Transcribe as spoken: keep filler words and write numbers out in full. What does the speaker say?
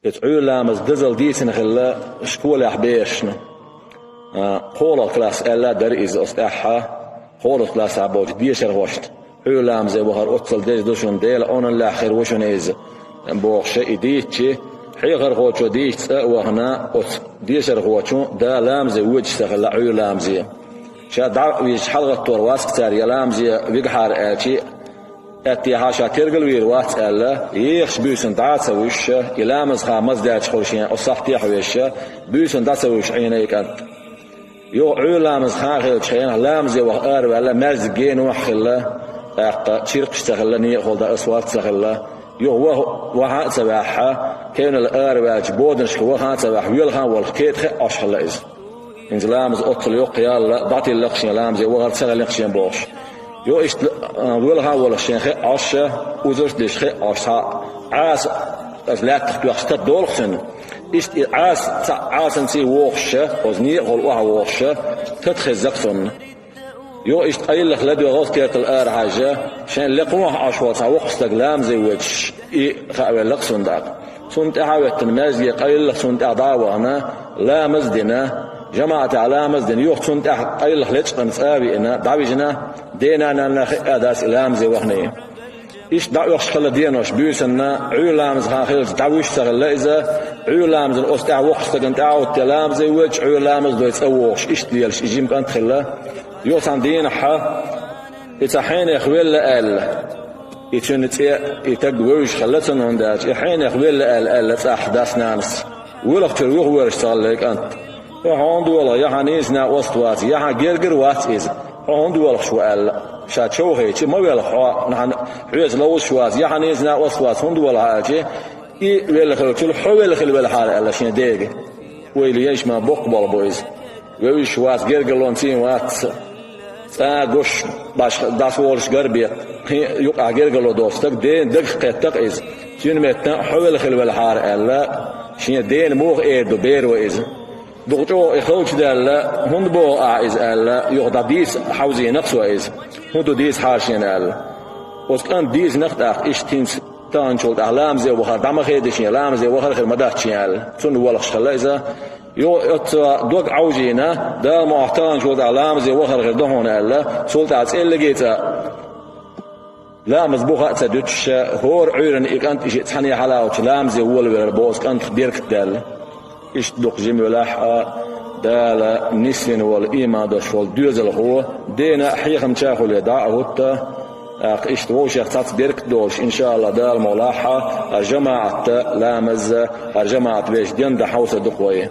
Иза Ӏуьйра ламаз дазал дийцина хилла школехь берашна. А, кхоалгӀа класс аьлла а дара иза оцу тӀаьхьа, кхоалгӀа классехь болчу дешархошна. Ӏуьйра ламазе вахар оццул деза ду шуна, Делан Ӏуналлехь хир ву шуна иза, бохуш и дийцчи, хьехархочо дийца цӀа а вахана, оцу дешархочун да ламазе воьдуш ца хилла Ӏуьйра ламазе. Ша дӀа а вижча, хьалагӀаттор вац-кх цара я ламазе вигахьара аьлчи, аьттехьа ша тергал вийр вац аьлла, ехаш буьйсанна дӀа а ца вуьйшуш, и ламаза хан маза даьлча хуьлу шен оцу сахьтехь а вешаш, буьйсанна дӀа ца вуьйшуш Ӏийна и кӀант. Юха Ӏуьйра ламаза хан хиллачу хенахь ламазе ваха араваьлла, маьждиг генахь а хилла, тӀаккха чиркхаш а ца хилла, некъахула дан асфальт а ца хилла. Юха ваха, ваха а ца ваьхьа, кевнал араваьлча, боданашка ваха а ца ваьхьа, велха а волуш, кетӀахь а Ӏаш хилла иза. ХӀинца ламаз оццул йоккха ялла, дӀатилла-кх шен, ламазе вахар ца хилла-кх шен бохуш. Йо, иштта, а, велха а волуш шен хи а Ӏаш, узарш а деш хи а Ӏаш, цхьа Ӏаса, аса лаьттах тоьхча тата долу-кх цуьнан. Иштта и Ӏаса, цхьаъ Ӏасанций вохуш, оцу некъахула охьавохуш, тата хезна-кх цунна. Йо, иштта къайлаха ладоьгӀна кертал арахьаьжча, шен лекхахь Ӏаш волу цхьа воккха стаг ламазе воьдуш, и хаавелла-кх цунна тӀаккха. Цунна тӀаьхьа а хӀоьттина маьждиге, къайлаха цунна тӀаьхьа дӀа а вахана, ламаз а дина, жамаӀатехь ламаз а дина, юха цунна тӀаьхьа къайлаха лечкъина цӀа а веана, дӀавижина, дена-нанна хи а дац и ламазе вахана. Иштта дӀаоьхуш хилла денош буьйсанна, Ӏуьйра ламаза хан хилча дӀавуьйш а ца хилла иза, Ӏуьйра ламазана оцу тӀаьхьа воккхачу стагана тӀаьхьа а хӀоьттина ламазе воьдуш, Ӏуьйра ламаз а дой цӀа вогӀуш, иштта лелаш и жима кӀант а хилла. Юха цхьана дийнахь, и цхьа хьенех велла аьлла, и цуьнан цӀе, и стаг вевзаш хилла цунна, хӀунда аьлча и хьенех велла аьлла, аьлла цӀахь дас-нанас. Велхачуьра юхаверзаш ца хилла и кӀант. Хьо хьуна доьлху, я хьан нийса накъост вац, я хьан гергара вац иза, хьо хӀунда воьлхуш ву аьлла. Ша човхийча, ма велха хьо, хьан хьоьца ловзуш вац, я хьан нийса накъост вац, хӀунда воьлху аьлча, и велла хиллачул хьо велла хила велахьара аьлла шен дега. Ойла еш ма боккха болх бу иза. Вевзаш вац, гергарлонций вац. ЦӀа а гуш, башха дӀасаволуш гарбе, кхин а юкъахь гергарло долу стаг дена дагах кхетта-кх иза. Цуьнан метта хьо велла хила велахьара аьлла, шен дена муха эр ду, бер ву иза. Дукха чӀогӀа и халчу даьлла, хӀунда боху ахьа иза аьлла, юха дӀа дийца хьовзийна-кх цо иза. ХӀун ду дийцахьара шена аьлла. Оцу кӀанта дийцина-кх тӀаккха иштта хӀинца таханчул тӀаьхьа ламазе вахар дӀа ма хеда шен, ламазе вахар хир ма дац шен аьлла. Цунна воьлхуш хилла иза. Юха оццо дог Ӏовжийна, Дала мукъ лахь таханчул тӀаьхьа ламазе вахар хир ду хьуна аьлла, цул тӀаьхьа цӀеллиге цӀа ламаз буха а ца дуьтуш, хӀора Ӏуьйранна и кӀант и шиъ цхьаьна хьалаваьлча ламазе волавелар боху оцу кӀантах беркат даьлла. Иштта дукха жима велахь а, Дала нисвина волу, ийман долуш волу доьзалхо дена а, хьехамча а хуьлий дӀа а хӀутту, тӀаккха иштта вовшех цхьацца беркат долуш, иншааллахӀ, Дала мукъ лахь а, хӀара жамаӀатта ламаз, хӀара жамаӀат вешан ден дан хьовса ду-кх вай.